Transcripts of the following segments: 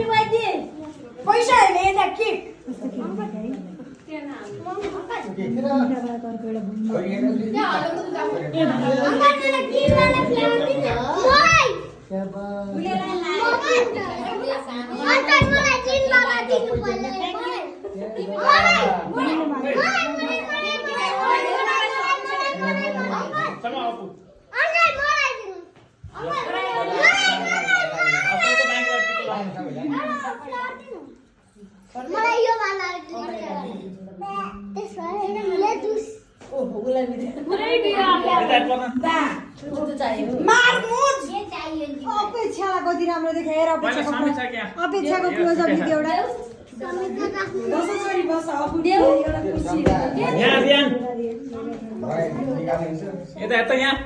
birthday. पैसा है मेरा केक मलाई यो वाला त्यसमा ले जुस ओहो उलाई मिले पुरै बिरा बा जुस चाहियो मार्मुज ये चाहिए अपेक्षाला कति राम्रो देखाएर अपेक्षाको क्लोज अप भिडियो एउटा बस सरी बस अफु देऊ एउटा कुर्सी यहाँ बिहान यता यता यहाँ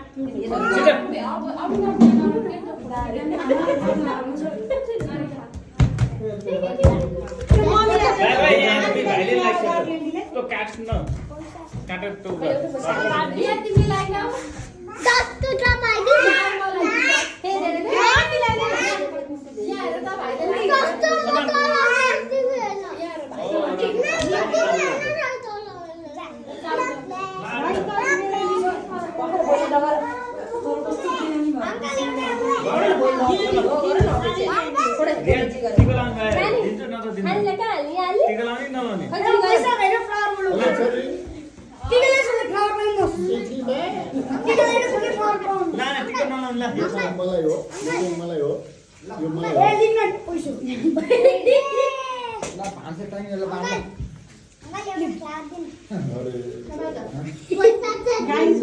Guys,